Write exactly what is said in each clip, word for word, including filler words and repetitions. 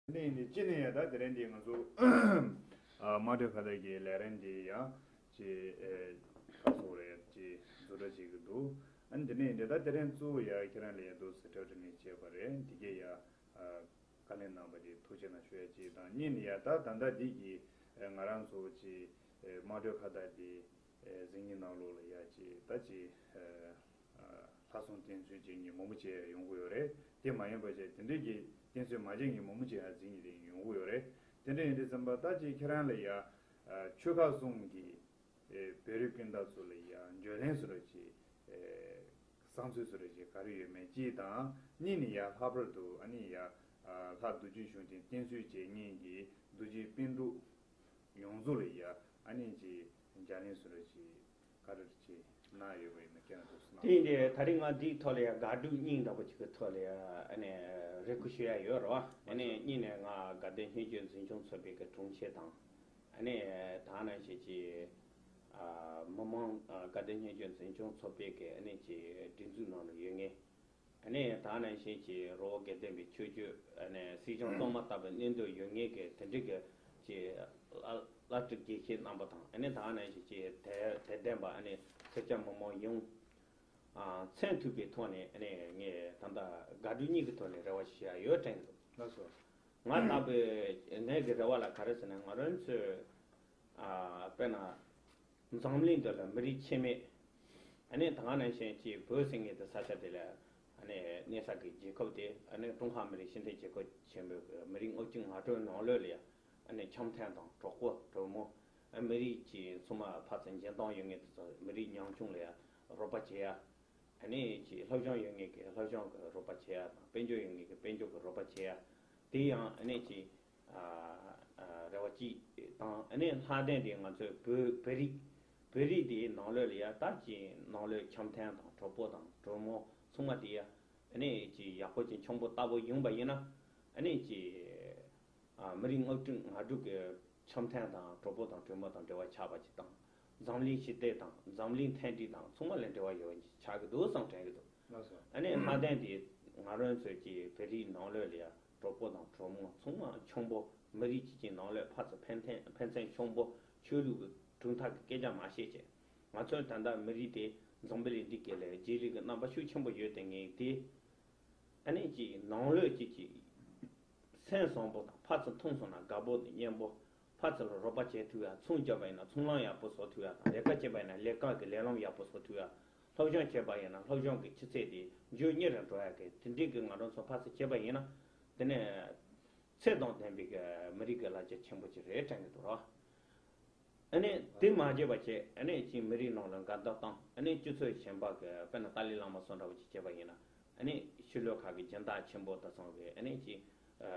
འདི་ཡིན་དེ་ཅི་ནས་ཡང་ད་དེ་རིང་འདི་ང་ཚོ་དམངས་ཁྲོད་ཁ་བརྡ་གི་ལས་རིམ་འདི་ཡང་ཅི་ཁ་སོགས་རེད་ཅི་བཟོ་གྲྭ་བྱེད་ཀྱི་འདུག་ཨ་ནི་འདི་ནས་ཡིན་དེ་ད་དེ་རིང་གཙོ་བོ་ཡང་ཁྱེད་རང་ལ་ཡང་འདུག་སེ་གྲ་སྒྲིག་ནས་བྱས་པ་རེད། འདི་གས་ཡང་བཀའ་ལན་གནང་པ་འདི་ཐུགས་རྗེ་གནང་ཞུ་ཡ་གཅིག་དང་། གཉིས་ནས་ཡང་ད་ད་ལྟ་འདི་གི་ང་རང་ཚོ་ཅི་དམངས་ཁྲོད་ཁ་བརྡ་འདི་གཟིགས་ཉིན་ནང་ལོགས་ལ་ཡང་ཅི་ད་ཅི་ལྷག་བསམ་བསྟན་ཚུལ་བྱེད་མཁན་མང་པོ་ཅིག་ཡོང་གི་ཡོད་རེད། དེ་མ་ཡིན་པ་བྱས་དེ་འདྲས་ཀྱི་བསྟན་ཚུལ་མ་བྱེད་མཁན་མང་པོ་ཅིག་ཡང་གཟིགས་མཁན་དེ་ཡོང་གི་ཡོད་རེད། དེ་འདྲ་ཡིན་དུས་ཙམ་པ་ད་ཅིག་ཁྱེད་རང་ལ་ཡ་ཆོལ་ཁ་གསུམ་གྱི་བོད་རིགས་སྤུན་ཟླ་ཚོ་ལ་ཡ་བརྗོད་ལན་བཟོ་འདྲ་ཅིག་བསམ་ཚུལ་བཟོ་འདྲ་ཅིག་ག་རེ་ཡོད་མེད་ཅིག་དང་། གཉིས་ནས་ཡ་ལྷག་པར་དུ་ཨ་ནི་ཡ་ལྷག་རྡོ་རྗེ་གཞུང་ཆེན་བསྟེན་གསོལ་བྱེད་མཁན་གྱི་རྡོ་རྗེ་སྤུན་གྲོགས་ཡོངས་རྫོགས་ལ་ཡ་ཨ་ནི་ཅིག་བརྗོད་ལན་བཟོ་འདྲ་ཅིག་ག་རེ་ཅིག་གནང་ཡོད་པ་ཡིན་ན་ཁྱེད་རང་ཚོ་གསུངས་གནང་། དེ་ཡིན་དེ་ད་རིང་ང་འདིའི་ཐོག་ལ་ཡ་དགག་སྒྲུབ་གཉིས་འདྲ་པོ་ཅིག་གི་ཐོག་ལ་ཡ་ཨ་ནི་རེ་སྐུལ་ཞུ་ཡ་ཡོད་རེད་བ། ཨ་ནི་གཉིས་ནས་ང་དགའ་ལྡན་སྙན་བརྒྱུད་འཛིན་སྐྱོང་ཚོགས་པའི་གི་དྲུང་ཆེ་དང་། ཨ་ནི་ད་ནང་བཞིན་གྱི་མི་མང་དགའ་ལྡན་སྙན་བརྒྱུད་འཛིན་སྐྱོང་ཚོགས་པའི་གི་ཨ་ནི་ཅིག་སྒྲིག་འཛུགས་ནང་ལ་ཡོད་མཁན། ཨ་ནི་ད་ནང་བཞིན་གྱི་རི་བོ་དགེ་ལྡན་པའི་ཆོས་བརྒྱུད་ཨ་ནི་སྲིད་སྐྱོང་གཙང་མ་ལྟ་བུའི་གནས་འདུན་ཡོད་མཁན་གྱི་དེ་འདྲའི་གི་ཅིག་བླ་བླ་སྤྲུལ་དགེ་བཤེས་རྣམ་པ་དང་། ཨ་ནི་ད་ནང་བཞིན་གྱི་དད་དད་ལྡན་པ་ཨ་ནི་སེར་སྐྱ་མི་མང་ཡོངས་མཚན་ཐོས་པའི་ཐོག་ནས་ཨ་ནི་ངས་ད་ལྟ་དགག་སྒྲུབ་གཉིས་ཀྱི་ཐོག་ནས་རེ་བ་ཞུ་ཡ་ཡོད་དྲན་གྱི་འདུག་ལགས་སོ། ང་ལྟ་བུའི་ངའི་གི་རེ་བ་ལ་ག་རེ་ཟེར་ན། ང་རང་ཚོས་ཨ་དཔེར་ན་འཛམ་གླིང་འདི་ལ་མི་རིགས་ཁྱད་མེད། ཨ་ནི་ད་ག་ནང་བཞིན་གྱི་བོད་ཟེར་མཁན་དེ་ས་ཆ་དེ་ལ་ཨ་ནི་གནས་ས་གི་རྒྱལ་ཁབ་དེ་ཨ་ནི་ཀྲུང་ཧྭ་མི་རིགས་སྤྱི་མཐུན་རྒྱལ་ཁབ་ཆེན་པོའི་གི་མི་རིགས་ལྔ་བཅུ་ང་དྲུག་ནང་ལོགས་ལ་ཡ་ཨ་ནི་འཆམ་མཐུན་དང་གྲོགས་པོ་གྲོགས་མོ། ཨ་མི་རིགས་ཀྱི་ཚང་མ་ཕར་ཚུར་འཇོན་ཐང་ཡོད་མཁན་དེ་ཚོ་མི་རིགས་ཉམ་ཆུང་ལ་ཡ་རོགས་པ་བྱེད་ཡ། ཨ་ནི་ཅིག་སློབ་སྦྱོང་ཡོད་མཁན་གྱི་སློབ་སྦྱོང་གི་རོགས་པ་བྱེད་ཡ་དང་། དཔལ་འབྱོར་ཡོད་མཁན་གྱི་དཔལ་འབྱོར་གྱི་རོགས་པ་བྱེད་ཡ། དེ་ཡང་ཨ་ནི་ཅིག་ཨ་ཨ་རེ་བ་གཅིག་དང་། ཨ་ནི་ལྷག་དོན་དེ་ང་ཚོའི་བོད་བོད་རིགས་བོད་རིགས་དེའི་ནང་ལོགས་ལ་ཡ་ད་ཅིག་ནང་ལོགས་འཆམ་མཐུན་དང་གྲོགས་པོ་དང་གྲོགས་མོ་ཚང་མ་དེ་ཡ་ཨ་ནི་ཅིག་ཡག་པོ་ཅིག་འཆམ་པོ་ལྟ་བུ་ཡོང་པ་ཡིན་ན། ཨ་ནི་ཅིག་ཨ་མི་རིགས་ལྔ་བཅུ་ང་དྲུག་གི་འཆམ་མཐུན་དང་གྲོགས་པོ་དང་གྲོགས་མོ་དང་འབྲེལ་བ་ཆགས་པ་ཅིག་དང་། འཛམ་གླིང་ཞི་བདེ་དང་འཛམ་གླིང་མཐུན་སྒྲིལ་དང་ཚང་མ་ལ་འབྲེལ་བ་ཡོད་པ་ཅིག་ཆགས་ཀྱི་འདུག་བསམ་དྲན་གྱི་འདུག་ལགས་སོ། ཨ་ནི་ལྷག་དོན་དེ་ང་རང་ཚོའི་ཀྱི་བོད་རིགས་ནང་ལོགས་ལ་ཡ་གྲོགས་པོ་དང་གྲོགས་མོ་ཚང་མ་འཆམ་པོ། མི་རིགས་གཅིག་གི་ནང་ལོགས་ཕར་ཚུར་ཕན་ཚུན་ཕན་ཚུན་འཆམ་པོ། ཆོས་ལུགས་ཀྱི་གྲུབ་མཐའ་གི་སྐད་ཆ་མ་བཤད་བྱས། ང་ཚོའི་ད་ལྟ་མི་རིགས་དེ་འཛམ་བུ་གླིང་འདི་ག་ལ་རྗེས་ལུས་ཀྱི་རྣམ་པ་ཤུགས་ཆེན་པོ་ཡོད་དེ་ངེས་དེ། ཨ་ནི་ཅིག་ནང་ལོགས་ཅིག་ཅིག་སེམས་བཟང་པོ་དང་ཕར་ཚུར་མཐུན་སོང་ན་དགའ་པོ་དང་སྙན་པོ། ཕར་ཚུར་ལ་རོགས་པ་བྱེད་ཐུབ་ཡ། ཚོང་རྒྱག་པ་ཡིན་ན་ཚོང་ལམ་ཡག་པོ་བཟོ་ཐུབ་ཡ་དང་། ལས་ཀ་བྱེད་པ་ཡིན་ན་ལས་ཀ་གི་ལས་ལམ་ཡག་པོ་བཟོ་ཐུབ་ཡ། སློབ་སྦྱོང་བྱེད་པ་ཡིན་ན་སློབ་སྦྱོང་གི་ཆུ་ཚད་དེ་མགྱོགས་མྱུར་རུ་འགྲོ་ཡ་གི་དེ་འདྲའི་གི་ང་རང་ཚོ་ཕར་ཚུར་བྱེད་པ་ཡིན་ན། དེ་ནས་ཚད་དང་ལྡན་པའི་གི་མི་རིགས་ཀྱི་ལ་རྒྱ་ཆེན་པོ་ཅིག་རེད་དྲན་གྱི་འདུག་རོགས། ཨ་ནི་དེ་མ་བརྗེད་པ་བྱས། ཨ་ནི་ཅིག་མི་རིགས་ནང་ལ་འགལ་ཟླ་བཏང་། ཨ་ནི་སྤྱི་ཚོགས་གཞན་པ་གི་དཔེར་ན་ཏཱ་ལའི་བླ་མ་སོགས་འདྲ་བོ་ཅིག་བྱས་པ་ཡིན་ན། ཨ་ནི་ཕྱི་ལོགས་ཁག་གི་སྦྱིན་བདག་ཆེན་པོ་དེ་ཚོ་གི་ཨ་ནི་ཅིག་ཨ་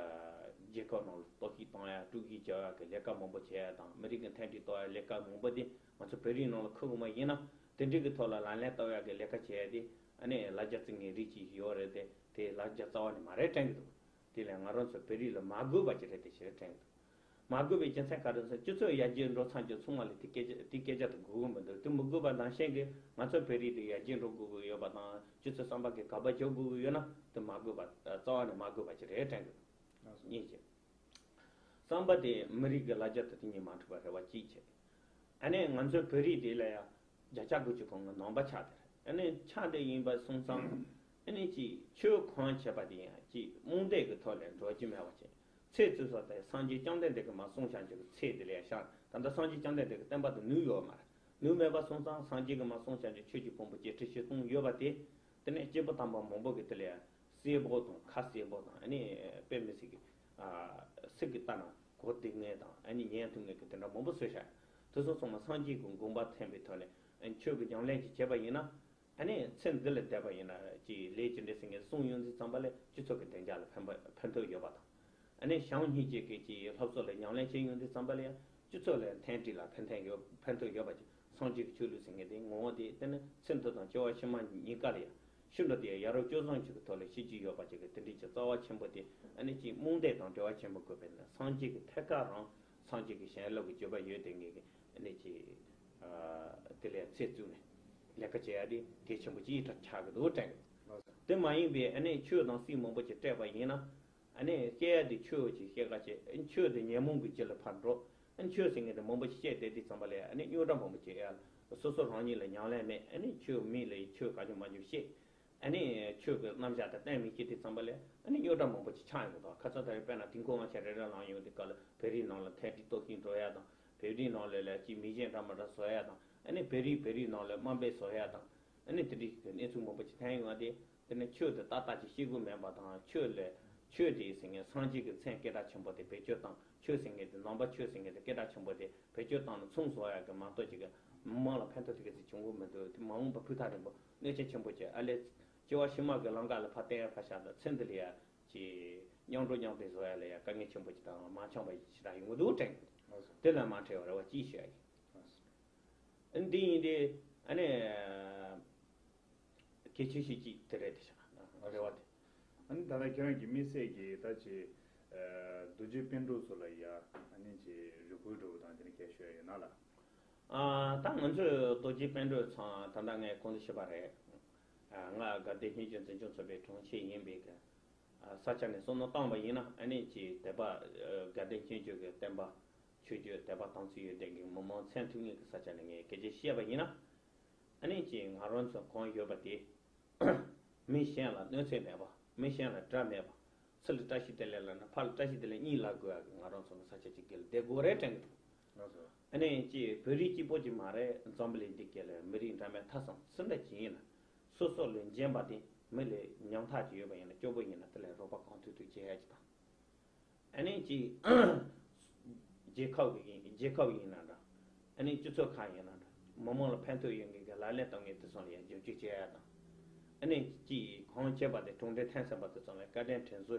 རྒྱལ་ཁབ་ནང་ལ་གཏོར་བཤིག་བཏང་ཡ། དཀྲུག་ཤིང་རྒྱག་ཡ་གི་ལས་ཀ་མང་པོ་བྱས་ཡ་དང་། མི་རིགས་ཀྱི་མཐུན་སྒྲིལ་གཏོར་ཡ་ལས་ཀ་མང་པོ་དེ་ང་ཚོ་བོད་རིགས་ནང་ལ་ཁུར་དགོས་མ་ཡིན་ན། དེ་འདྲའི་གི་ཐོག་ལ་ལག་ལེན་བསྟར་ཡ་གི་ལས་ཀ་བྱས་ཡ་དེ་ཨ་ནི་ལ་རྒྱ་བཙུགས་མཁན་རིགས་ཅིག་ཡོད་རེད་དེ། དེ་ལ་རྒྱ་རྩ་བ་ནས་མ་རེད་དྲན་གྱི་འདུག་དེ་ལས་ང་རང་ཚོ་བོད་རིགས་ལ་མ་དགོས་པ་ཅིག་རེད་དེ་ཞེས་དྲན་གྱི་འདུག་མ་དགོས་པའི་རྒྱུ་མཚན་ག་རེ་ཟེར། སྤྱི་ཚོགས་ཡར་རྒྱས་འགྲོ་ཚར་རྗེས་ཚང་མ་ལ་དེ་སྐད་ཆ་དེ་སྐད་ཆ་དེ་དགོས་ཀྱི་མི་འདུག་དེ་མི་དགོས་པ་ནང་བཞིན་གྱི་ང་ཚོ་བོད་རིགས་དེ་ཡར་རྒྱས་འགྲོ་དགོས་ཀྱི་ཡོད་པ་དང་། སྤྱི་ཚོགས་བསམ་པ་གི་ག་པར་འཇོག་དགོས་ཀྱི་ཡོད་ན་དེ་མ་དགོས་པ། རྩ་བ་ནས་མ་དགོས་པ་ཅིག་རེད་དྲན་གྱི་འདུག་གཉིས་བྱས། བསམ་པ་དེ་མི་རིགས་ཀྱི་ལ་རྒྱ་དེ་དེ་གཉིས་མ་འཁྲུག་པར་རེ་བ་གཅིག་བྱས། ཨ་ནི་ང་ཚོའི་བོད་རིགས་དེ་ལ་ཡང་བརྒྱ་ཆ་དགུ་བཅུ་གོ་ལྔ་ནང་པ་ཆགས་དེ་རེད། ཨ་ནི་ཆགས་དེ་ཡིན་པ་སོང་ཙང་། ཨ་ནི་ཅིག་ཆོས་གང་བྱས་པ་དེ་ཡང་ཅིག་རྨོངས་དད་ཀྱི་ཐོག་ལས་འགྲོ་རྒྱུ་མེད་པ་བྱས། ཚེ་བཙུན་སོགས་དེ་སངས་རྒྱས་བཅོམ་ལྡན་འདས་ཀྱིས་མར་གསུངས་བཞག་རྒྱུ་གི་ཚེ་དེ་ལ་ཡང་བཞག་ད་ལྟ་སངས་རྒྱས་བཅོམ་ལྡན་འདས་ཀྱི་བསྟན་པ་དེ་ནུས་ཡོད་མ་རེད། ནུས་མེད་པ་སོང་ཙང་སངས་རྒྱས་ཀྱིས་མར་གསུངས་བཞག་རྒྱུ་ཆོས་ཀྱི་ཕུང་པོ་བརྒྱད་ཁྲི་བཞི་སྟོང་ཡོད་པ་དེ། དེ་ནས་སྐྱེས་བུ་དམ་པ་མང་པོ་གིས་དེ་ལ་ཡང་གསལ་པོ་དང་ཁ་གསལ་པོ་དང་། ཨ་ནི་དཔེ་མི་སྲིད་ཀྱི་ཨ་སྲིད་ཀྱི་ལྟ་ན་གོ་བདེ་ངེས་དང་། ཨ་ནི་ཉན་ཐུབ་ངེས་ཀྱི་དེ་འདྲ་མང་པོ་བཟོས་བཞག་དེ་ཚོ་ཚང་མ་སངས་རྒྱས་ཀྱི་དགོངས་པ་མཐུན་པའི་ཐོག་ནས། ཨ་ནི་ཆོས་ཀྱི་ཉམས་ལེན་ཅིག་བྱས་པ་ཡིན་ན། ཨ་ནི་ཚེ་འདི་ལ་བསྡད་པ་ཡིན་ན་ཅིག་ལས་ཅི་འདྲ་ཟེར་མཁན་གསུངས་ཡོང་དུས་ཙམ་པ་ལ་སྤྱི་ཚོགས་ཀྱི་བདེ་འཇགས་ལ་ཕན་པ་ཕན་ཐོགས་ཡོད་པ་དང་། ཨ་ནི་བྱམས་སྙིང་རྗེ་གི་ཅིག་སློབ་གསོ་ལ་ཉམས་ལེན་བྱེད་ཡོང་དུས་ཙམ་པ་ལ་ཡང་སྤྱི་ཚོགས་ལ་མཐུན་སྒྲིལ་ལ་ཕན་ཐོགས་ཡོད་ཕན་ཐོགས་ཡོད་པ་ཅིག་སངས་རྒྱས་ཀྱི་ཆོས་ལུགས་ཟེར་མཁན་དེ་ངོ་བོ་དེ་དེ་ནི་ཚེ་འདི་དང་སྐྱེ་བ་ཕྱི་མ་གཉིས་ཀ་ལ་ཡང་ཤིན་ཏུ་དེ་ཡ་རབས་སྤྱོད་བཟང་ཅིག་གི་ཐོག་ལ་ཤེས་ཀྱི་ཡོད་པ་ཅིག་གི་དེ་འདྲའི་ཅིག་རྩ་བ་ཆེན་པོ་དེ། ཨ་ནི་ཅིག་རྨོངས་དད་དང་འབྲེལ་བ་ཆེན་པོ་དགོས་པས་ན། སངས་རྒྱས་ཀྱི་ཐད་ཀར་རང་སངས་རྒྱས་ཀྱི་ཞལ་སློབ་ཀྱི་བརྒྱུད་པ་ཡོད་དེ་ངེས་ཀྱི། ཨ་ནི་ཅིག་ཨ་དེ་ལས་ཚེ་བཙུགས་ནས་ལས་ཀ་བྱེད་ཡ་དེ་གལ་ཆེན་པོ་ཅིག་ཆགས་ཀྱི་འདུག་དྲན་གྱི། དེ་མ་ཡིན་པའི་ཨ་ནི་ཆོས་དང་སྲིད་མང་པོ་ཅིག་སྤྲད་པ་ཡིན་ན། ཨ་ནི་སྐྱེ་ཡ་དེ་ཆོས་ཀྱི་སྐྱེ་ག་བྱེད། ཆོས་དེ་ཉོན་མོངས་ཀྱི་རྒྱུ་ལ་ཕར་འགྲོ། ཨ་ནི་ཆོས་ཟེར་མཁན་དེ་མང་པོ་ཞིག་སྐྱེས་ཏེ་དེ་ཙམ་པ་ལས་ཨ་ནི་རྙོག་དྲ་མང་པོ་སྐྱེ་ཡ་ལ། སོ་སོ་རང་ཉིད་ལ་ཉམས་ལེན་མེད། ཨ་ནི་ཆོས་མི་ལ་ཆོས་ག་ཅུང་མ་ཅུང་བཤད། ཨ་ནི་ཆོས་ཀྱི་རྣམ་གཞག་དང་གཏན་མི་འཁེལ་དུས་ཙམ་པ་ལས་ཨ་ནི་རྙོག་དྲ་མང་པོ་ཅིག་ཆགས་ཡོང་གི་འདུག་ཁ་སང་ད་རེས་དཔེར་ན་དུས་འཁོར་དབང་ཆེན་རེ་རེ་ལངས་ཡོང་དུས་སྐབས་ལ་བོད་རིགས་ནང་ལ་འཐེན་ཁྲིད་གཏོར་བཤིག་འགྲོ་ཡ་དང་། བོད་རིགས་ནང་ལ་ལ་ཅིག་མི་གཞན་འདྲ་མི་འདྲ་བཟོ་ཡ་དང་། ཨ་ནི་བོད་རིགས་བོད་རིགས་ནང་ལ་དམའ་འབེབས་བཟོ་ཡ་དང་། ཨ་ནི་དེ་འདྲའི་གི་གནས་ཚུལ་མང་པོ་ཅིག་ཐོན་ཡོང་བ་དེ། དེ་ནི་ཆོས་དེ་ཏག་ཏག་ཅིག་ཤེས་དགོས་མེད་པ་དང་། ཆོས་ལ་ཆོས་དེ་ཟེར་མཁན་སངས་རྒྱས་ཀྱི་མཚན་སྐད་གྲགས་ཆེན་པོ་དེ་བེད་སྤྱོད་བཏང་། ཆོས་ཟེར་མཁན་དེ་ནང་པ་ཆོས་ཟེར་མཁན་དེ་སྐད་གྲགས་ཆེན་པོ་དེ་བེད་སྤྱོད་བཏང་ནས་ཚོང་བཟོ་ཡ་གི་མ་གཏོགས་ཅིག་གི་མི་མང་ལ་ཕན་ཐོགས་དེ་ག་ཚོད་བྱུང་གི་མི་འདུག་དེ་མ་འོངས་པ་ཕུགས་ཐག་རིང་པོ་གནོད་སྐྱོན་ཆེན་པོ་ཅིག་ཨ་ལས་སྐྱེ་བ་ཕྱི་མ་གི་ལམ་ཁ་ལ་ཕར་བསྟན་ཡ་ཕར་བཞག་ད་ཚེ་འདི་ལ་ཡ་ཅིག་མཉམ་འགྲོ་མཉམ་བསྡད་བཟོ་ཡ་ལ་ཡ་དཀའ་ངལ་ཆེན་པོ་ཅིག་དང་མ་འཆམ་པ་ཞིག་ཞེ་དྲག་ཡོང་གི་འདུག་དྲན་གི་འདུག་དེ་ལ་མ་འཕྲད་པར་རེ་བ་ཅིག་ཞུ་ཡ་ཡིན། འདི་ཡིན་ཏེ། ཨ་ནི། གལ་ཆེ་ཤོས་གཅིག་དེ་རེད་དེ་ཤག་རེ་བ་དེ། ཨ་ནི་ད་ལྟ་ཁྱེད་རང་གི་དམིགས་བསལ་གྱི་ད་ཅི། རྡོ་རྗེ་སྤུན་གྲོགས་ཚོ་ལ་ཡ། ཨ་ནི་ཅི་རེ་སྐུལ་འདྲ་བོ་དང་དེ་འདྲ་སྐད་ཤོད་ཡོད་ན་ལ། ཨ། ད་ང་ཚོའི་རྡོ་རྗེ་སྤུན་གྲོགས་ཚང་ད་ལྟ་ངས་གོང་དུ་ཞུས་པ་རེད། ཨ། ང་དགའ་ལྡན་སྙན་བརྒྱུད་འཛིན་སྐྱོང་ཚོགས་པའི་དྲུང་ཆེ་ཡིན་པའི་གི། ཨ། ས་ཆ་ནས་བསམ་བློ་བཏང་བ་ཡིན་ན། ཨ་ནི་ཅི་དད་པ། ཨ། དགའ་ལྡན་སྙན་བརྒྱུད་ཀྱི་བསྟན་པ། ཆོས་བརྒྱུད་དད་པ་དམ་ཚིག་ཡོད་མཁན་གྱི་མི་མང་མཚན་ཐོན་མཁན་གྱི་ས་ཆ་ནས་ངས་སྐད་ཆ་བཤད་པ་ཡིན་ན། ཨ་ནི་ཅིག་ང་རང་ཚོ་གང་ཡོད་པ་དེ། མི་གཞན་ལ་གནོད་འཚེ་མེད་པ། མི་གཞན་ལ་དགྲ་མེད་པ། ཚུར་ལ་བཀྲ་ཤིས་བདེ་ལེགས་ལབ་ན་ཕར་ལ་བཀྲ་ཤིས་བདེ་ལེགས་གཉིས་ལབ་དགོས་ཡ་གི་ང་རང་ཚོ་ལ་ས་ཆ་ཅིག་སྒེར་ལ་བསྡད་དགོས་རེད་དྲན་གི་འདུག་ལགས་སོ། ཨ་ནི་ཅིག་བོད་རིགས་གཅིག་པོ་ཅིག་མ་རེད། འཛམ་བུ་གླིང་འདི་སྒེར་ལ་མི་རིགས་འདྲ་མིན་ཐ་གསུམ་སུ་འདྲ་ཅིག་ཡིན་ན། སོ་སོ་ལས་འཇོན་པ་དེ་མི་ལས་ཉམ་ཐག་ཅིག་ཡོད་པ་ཡིན་ན། སྐྱོ་པོ་ཡིན་ན་དེ་ལ་རོགས་པ་གང་ཐུབ་ཐུབ་བྱེད་ཡ་ཅིག་དང་། ཨ་ནི་ཅིག་རྒྱལ་ཁབ་ཀྱི་ཡིན། རྒྱལ་ཁབ་ཡིན་ན་འདྲ། ཨ་ནི་སྤྱི་ཚོགས་ཁག་ཡིན་ན་འདྲ། མི་མང་ལ་ཕན་ཐོགས་ཡོད་མཁན་གྱི་ལག་ལེན་བསྟར་མཁན་དེ་ཚོ་ལ་ཡང་རྒྱབ་སྐྱོར་བྱེད་ཡ་དང་། ཨ་ནི་ཅིག་གང་བྱེད་པ་དེ་གྲུབ་འབྲས་ཐོན་ཟིན་པ་དེ་ཚོ་ལ་བཀའ་དྲིན་དྲན་གསོ་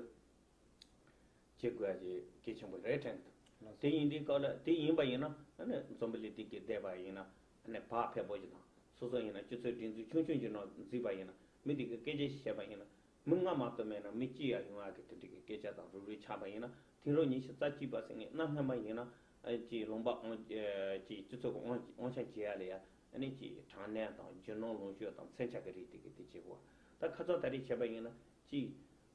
བྱེད་དགོས་ཡ་ཅིག་གལ་ཆེན་པོ་རེད་དྲན་གི་འདུག་དེ་ཡིན་དུས་སྐབས་ལ་དེ་ཡིན་པ་ཡིན་ན། ཨ་ནི་འཛམ་བུ་གླིང་འདི་གི་བསྡད་པ་ཡིན་ན། ཨ་ནི་བག་ཕེབས་པོ་ཞིག་དང་། སོ་སོ་ཡིན་ན་སྤྱི་ཚོགས་སྒྲིག་འཛུགས་ཆུང་ཆུང་ཅིག་ནང་འཛུལ་བ་ཡིན་ན། མི་དེ་གི་སྐད་ཆ་ཞིག་བཤད་པ་ཡིན་ན། མི་ལྔ་མ་གཏོགས་མེད་ན་མི་གཅིག་ཡང་ཡོང་ཡ་གི་དེ་འདྲ་གི་སྐད་ཆ་དང་རུབ་རུབ་ཆགས་པ་ཡིན་ན། དེང་རབས་ཉི་ཤུ་རྩ་གཅིག་པ་ཟེར་མཁན་གནའ་སྔ་མ་ཡིན་ན། ཨ། ཅིག་ལུང་པ་དབང་། ཨ། ཅིག་སྤྱི་ཚོགས་ཀྱི་དབང་དབང་ཆ་འབྱེད་ཡ་ལ་ཡ། ཨ་ནི་ཅིག་དྲག་གནོན་དང་རྒྱུ་ནོར་ལོངས་སྤྱོད་དང་མཚོན་ཆ་གི་རིགས་དེ་གི་དེ་བྱེད་དགོས། ད་ཁ་སང་ད་རེས་བྱས་པ་ཡིན་ན་ཅིག་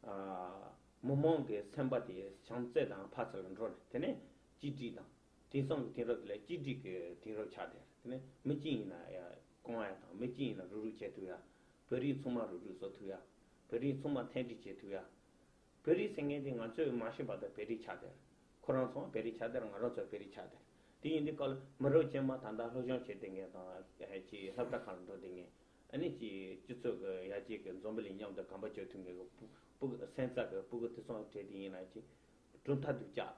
ཨ། མི་མང་གི་སེམས་པ་དེ་བྱམས་བརྩེ་དང་ཕར་ཚུར་ལ་འགྲོ་ནས། དེ་ནས་གཅིག་སྒྲིལ་དང་། དེང་སང་གི་དེང་རབས་དེ་ལ་གཅིག་སྒྲིལ་གྱི་དེང་རབས་ཆགས་བསྡད། དེ་ནས་མི་གཅིག་ཡིན་ན་ཡང་སྐོང་ཡ་དང་། མི་གཅིག་ཡིན་ན་རུབ་རུབ་བྱེད་ཐུབ་ཡ། བོད་རིགས་ཚང་མ་རུབ་རུབ་བཟོ་ཐུབ་ཡ། བོད་རིགས་ཚང་མ་མཐུན་སྒྲིལ་བྱེད་ཐུབ་ཡ། བོད་རིགས་ཟེར་མཁན་དེ་ང་ཚོས་མ་ཤེས་པ་དང་བོད་རིགས་ཆགས་བསྡད། ཁོ་རང་ཚོ་བོད་རིགས་ཆགས་བསྡད། ང་རང་ཚོ་བོད་རིགས་ཆགས་བསྡད། དེ་ཡིན་དུས་སྐབས་ལ་མི་རབས་རྗེས་མ་ད་ལྟ་སློབ་སྦྱོང་བྱེད་བསྡད་མཁན་དང་། ཅིག་སློབ་གྲྭ་ཁག་ལ་འགྲོ་བསྡད་མཁན། ཨ་ནི་ཅིག་སྤྱི་ཚོགས་ཀྱི་ཡར་རྒྱས་ཀྱི་འཛམ་བུ་གླིང་མཉམ་དུ་གོམ་པ་རྒྱག་ཐུབ་མཁན་གྱི་སྤུ་སྤུ་གུ་སེམས་རྩ་གི་སྤུ་གུ་དེ་ཚོ་གྲས་དེ་ཡིན་ན་ཅིག་གྲུབ་མཐའ་སྡུག་ཅག་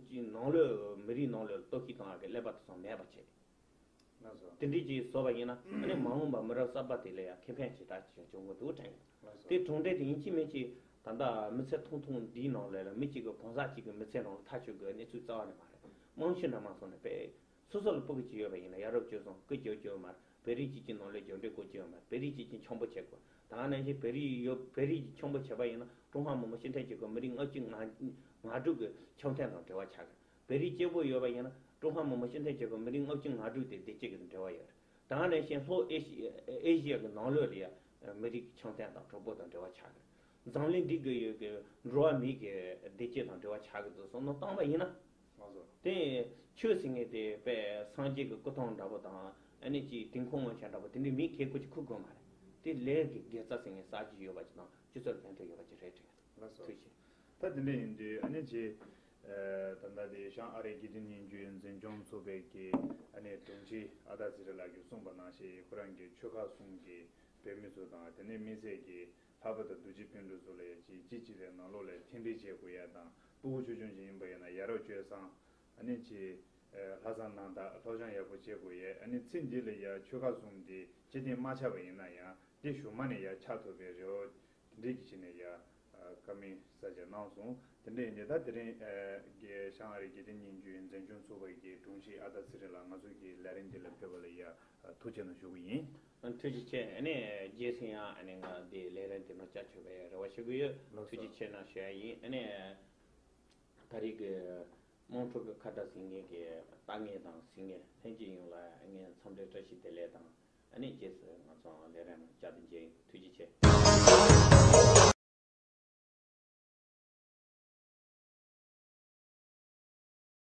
ཅིག་ནང་ལོགས་མི་རིགས་ནང་ལོགས་ལ་གཏོར་བཤིག་བཏང་ཡག་གི་ཀླད་པ་དེ་ཚོ་མེད་པ་བྱས། ལགས་སོ། དེ་འདྲས་ཅིག་བཟོ་བ་ཡིན་ན། ཨ་ནི་མ་འོངས་པ་མི་རབས་གསར་པ་དེ་ལ་ཡང་ཁེ་ཕན་ཇི་ལྟར་ཅིག་བྱུང་གི་འདུག་དྲན་གི་འདུག་ལགས་སོ། དེ་གྲུབ་འབྲས་དེ་ཡིན་གཅིག་མིན་གཅིག་ད་ལྟ་མི་ཚེ་ཐུང་ཐུང་འདིའི་ནང་ལོགས་ལ་མི་གཅིག་གི་གང་ཟག་གཅིག་གི་མི་ཚེ་ནང་ལ་ཐག་ཆོད་དགོས་གནས་ཚུལ་རྩ་བ་ནས་མ་རེད། རྨང་གཞི་འདྲ་མ་སོང་ནས་དཔེ། སོ་སོ་ལ་སྤུ་གུ་གཅིག་ཡོད་པ་ཡིན་ན་ཡ་རབས་སྤྱོད་བཟང་སྐུ་རྒྱབ་སྐྱོར་མ་རེད། བོད་རིགས་གཅིག་གི་ནང་ལོགས་རྒྱབ་འདྲེ་སྐོར་གཅིག་ཡོད་མ་རེད། བོད་རིགས་གཅིག་གི་འཆམ་པོ་བྱེད་དགོས། ད་ག་ནང་བཞིན་བོད་རིགས་ཡོད། བོད་རིགས་ཀྱི་འཆམ་པོ་བྱས་པ་ཡིན་ན་ཀྲུང་ཧྭ་མི་དམངས་སྤྱི་མཐུན་རྒྱལ་ཁབ་མི་རིགས་ལྔ་བཅུ་ང་ང་དྲུག་གི་འཆམ་མཐུན་དང་འབྲེལ་བ་ཆགས་ཀྱི་རེད། བོད་རིགས་གཅིག་པོ་ཡོད་པ་ཡིན་ན་ཀྲུང་ཧྭ་མི་དམངས་སྤྱི་མཐུན་རྒྱལ་ཁབ་མི་རིགས་ལྔ་བཅུ་ང་དྲུག་དེ་བདེ་སྐྱིད་ཀྱི་འབྲེལ་བ་ཡོད་རེད། ད་ག་ནང་བཞིན་ལྷོ་ཨེ་ཤི་ཨེ་ཤི་ཡ་གི་ནང་ལོགས་ལ་ཡ་མི་རིགས་ཀྱི་འཆམ་མཐུན་དང་གྲོགས་པོ་དང་འབྲེལ་བ་ཆགས་ཀྱི་རེད། འཛམ་གླིང་འདི་གི་ཡོད་ཀྱི་འགྲོ་བ་མིའི་གི་བདེ་སྐྱིད་དང་འབྲེལ་བ་ཆགས་ཀྱི་འདུག་བསམ་བློ་བཏང་བ་ཡིན་ན། ལགས་སོ། དེ་ཆོས་ཟེར་མཁན་དེ་དཔེ་སངས་རྒྱས་ཀྱི་སྐུ་ཐང་འདྲ་པོ་དང་། ཨ་ནི་ཅིག་དུས་འཁོར་དབང་ཆེན་འདྲ་པོ་དེ་འདྲའི་མིང་ཁྱེར་དགོས་ཀྱི་ཁུག་དགོས་མ་རེད། དེ་ལས་ཀྱི་དགེ་རྩ་ཟེར་མཁན་གསར་བརྗེ་ཡོད་པ་ཅིག་དང་སྤྱི་ཚོགས་ལ་ཕན་ཐོགས་ཡོད་པ་ཅིག་རེད་དྲན། ལགས་སོ། ཐུགས་རྗེ་ཆེ། ད་དེ་འདྲ་ཡིན་དུས་ཨ་ནི་ཅིག་ཨ། ད་ལྟ་དེ་བྱང་ཨ་རིའི་དགེ་ལྡན་སྙན་བརྒྱུད་འཛིན་སྐྱོང་ཚོགས་པའི་གི་ཨ་ནི་དྲུང་ཆེ་ཨ་ཏཱ་ཚེ་རིང་ལགས་ཀྱིས་གསུངས་པ་ནང་བཞིན། ཁོ་རང་གི་ཆོལ་ཁ་གསུམ་གྱི་བོད་མི་ཚོ་དང་། དེ་ནས་དམིགས་བསལ་གྱི་ལྷག་པར་དུ་རྡོ་རྗེ་སྤུན་གྲོགས་ཚོ་ལ་ཡ་ཅིག་གཅིག་གཅིག་ལ་ནང་ལོགས་ལ་མཐུན་སྒྲིལ་བྱེད་དགོས་ཡ་དང་། སྤུ་གུ་ཆུང་ཆུང་ཅིག་ཡིན་པ་ཡིན་ན་ཡ་རབས་སྤྱོད་བཟང་། ཨ་ནི་ཅིག་ཨ། ལྷག་བསམ་རྣམ་དག་སློབ་སྦྱོང་ཡག་པོ་བྱེད་དགོས་ཡ། ཨ་ནི་ཚེ་འདི་ལ་ཡ་ཆོལ་ཁ་གསུམ་དེ་སྤྱི་མཐུན་མ་ཆགས་པ་ཡིན་ན་ཡང་། དེ་གཞུག་མ་ནས་ཡ་ཆགས་ཐུབ་པའི་རེ་བ་དེ་འདྲས་ཀྱི་བྱས་ནས་ཡ། ཨ། བཀའ་མོལ་གསར་བརྗེ་གནང་སོང་། དེ་འདྲ་ཡིན་དུས་ད་དེ་རིང་། ཨ། གི་བྱང་ཨ་རིའི་དགེ་ལྡན་སྙན་བརྒྱུད་འཛིན་སྐྱོང་ཚོགས་པ་གི་དྲུང་ཆེ་ཨ་ཏཱ་ཚེ་རིང་ལགས་ང་ཚོ་གི་ལས་རིམ་འདི་ལ་ཕེབས་པ་ལ་ཡ། ཨ། ཐུགས་རྗེ་གནང་ཞུ་གི་ཡིན། ཨ། ཐུགས་རྗེ་ཆེ། ཨ་ནི་རྗེས་སུ་ཡང་ཨ་ནི་ང་འདི་ལས་རིམ་འདི་ནང་བཅའ་ཆོག་པའི་རེ་བ་ཞུ་གི་ཡོད། ལགས་སོ། ཐུགས་རྗེ་ཆེ་གནང་ཞུ་ཡ་ཡིན། ཨ་ནི་ད་རེས་ཀྱི་དམངས་ཁྲོད་ཀྱི་ཁ་བརྡ་ཟེར་མཁན་གྱི་ལྟ་མཁན་དང་གཟིགས་མཁན་ལྷན་རྒྱས་ཡོངས་ལ་ངས་འཚམས་འདྲི་བཀྲ་ཤིས་བདེ་ལེགས་དང་། ཨ་ནི་རྗེས་སུ་ང་ཚོ་ལས་